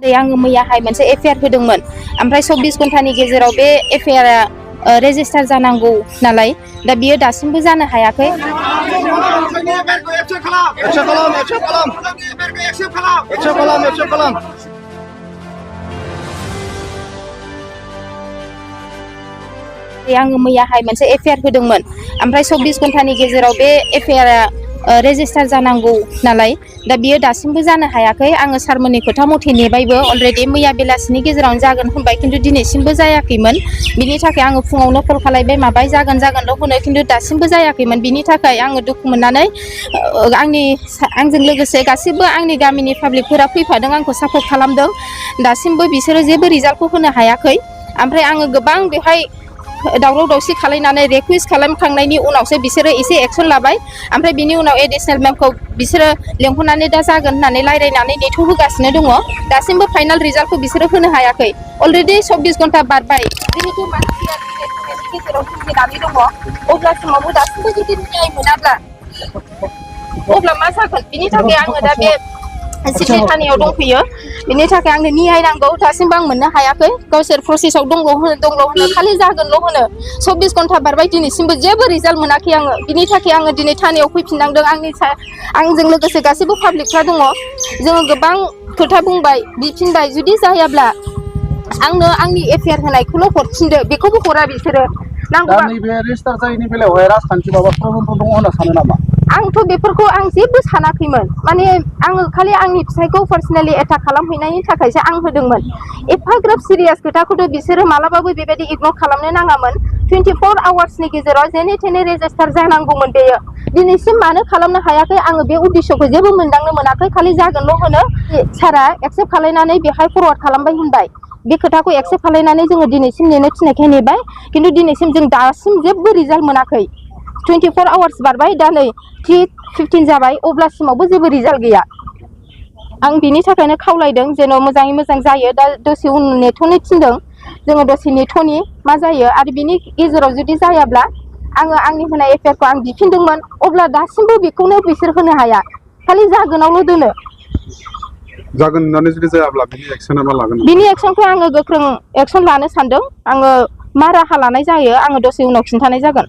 आङो मैयाहाय मोनसे एफआइआर होदोंमोन ओमफ्राय 24 घन्टानि गेजेराव बे एफआइआरआ रेजिस्टार जानांगौ नालाय दा बियो दासिमबो जानो हायाखै। आङो मैयाहाय मोनसे एफआइआर होदोंमोन ओमफ्राय 24 घन्टानि गेजेराव बे एफआइआरआ रेजिस्टार जानांगौ नालाय दा बियो दासिमबो जानो हायाखै। आङो सारमोननि खोथा मथे नेबायबो अलरेडि मैया बेलासिनि गेजेरावनो जागोन होनबाय खिन्थु दिनैसिमबो जायाखैमोन। बिनि थाखाय आङो फुङावनो कल खालायबाय माबाय जागोनल' होनो खिन्थु दासिमबो जायाखैमोन। बिनि थाखाय आङो दुखु मोननानै आंजों लोगोसे गासिबो आंनि गामिनि पाब्लिकफोरा फैफादों, आंखौ सापर्ट खालामदों। दासिमबो बिसोरो जेबो रिजाल्टखौ होनो हायाखै। ओमफ्राय आङो गोबां बेवहाय दावराव दावसि खालायनानै रिकुवेस्ट खालामखांनायनि उनावसो बिसोरो एसे एक्सन लाबाय। ओमफ्राय बिनि उनाव एडिशनेल मेमखौ बिसोरो लेंहरनानै दा जागोन होननानै रायज्लायनानै नेथ'होगासिनो दङ। दासिमबो फाइनाल रिजाल्टखौ बिसोरो होनो हायाखै। अलरेडि 24 घन्टा बारबाय, जिहेतु मानसिया दिनै गेजेराव भुगिनानै दङ, अब्लासिमावबो दासिमबो जुदि न्याय मोनाब्ला अब्ला मा जागोन? बिनि थाखाय आङो दा बे सिटी थानायाव दंफैयो। बिनि थाखाय आंनो न्याय नांगौ, दासिमबो आं मोननो हायाखै। गावसोर प्रसेसआव दंल' होनो खालि जागोनल' होनो। 24 घन्टा बारबाय दिनैसिमबो जेबो रिजाल्ट मोनाखै आङो। बिनि थाखाय आङो दिनै थानायाव फैफिननांदों। आंजों लोगोसे गासैबो पाब्लिकफ्रा दङ। जोङो गोबां खोथा बुंबाय, बिफिनबाय, जुदि जायाब्ला आंनो आंनि एफआइआर होनायखौल' हरफिनदो, बेखौबो हरा बिसोरो। दा नैबे रेजिस्टार जायैनि बेलायावहाय राजखान्थि माबा प्रब्लेमफोर दङ होनना सानो नामा? आंथ' बेफोरखौ आं जेबो सानाखैमोन। माने आङो खालि आंनि फिसायखौ पार्सनेलि एटाक खालामहैनायनि थाखायसो आं होदोंमोन। एफाग्राब सिरियास खोथाखौथ' बिसोरो मालाबाबो बेबायदि इगनर खालामनो नाङामोन। 24 आवार्सनि गेजेराव जेने थेने रेजिस्टार जानांगौमोन बेयो। दिनैसिम मानो खालामनो हायाखै आङो बे उद्देश्यखौ जेबो मोनदांनो मोनाखै। खालि जागोनल' होनो सारा एक्सेप्ट खालायनानै बेहाय फरवार्ड खालामबाय होनबाय। बे खोथाखौ एक्सेप्ट खालायनानै जोङो दिनैसिम नेनो थिननायखाय नेबाय, खिन्थु दिनैसिम जों दासिम जेबो रिजाल्ट मोनाखै। 24 आवार्स बारबाय, दा नै 3:15 जाबाय, अब्लासिमावबो जेबो रिजाल्ट गैया। आं बिनि थाखायनो खावलायदों जेन' मोजाङै मोजां जायो। दा दसे उन नेथ'नो थिनदों, जोङो दसे नेथ'नि मा जायो। आरो बिनि गेजेराव जुदि जायाब्ला आङो आंनि होनाय एफआइआरखौ आं बिफिनदोंमोन, अब्ला दासिमबो बेखौनो बिसोर होनो हाया, खालि जागोनावल' दोनो। जागोन होननानै जुदि जायाब्ला बिनि एक्सना मा लागोन? बिनि एक्सनखौ आङो गोख्रों एक्सन लानो सानदों। आङो मा राहा लानाय जायो आङो दसे उनाव खिन्थानाय जागोन।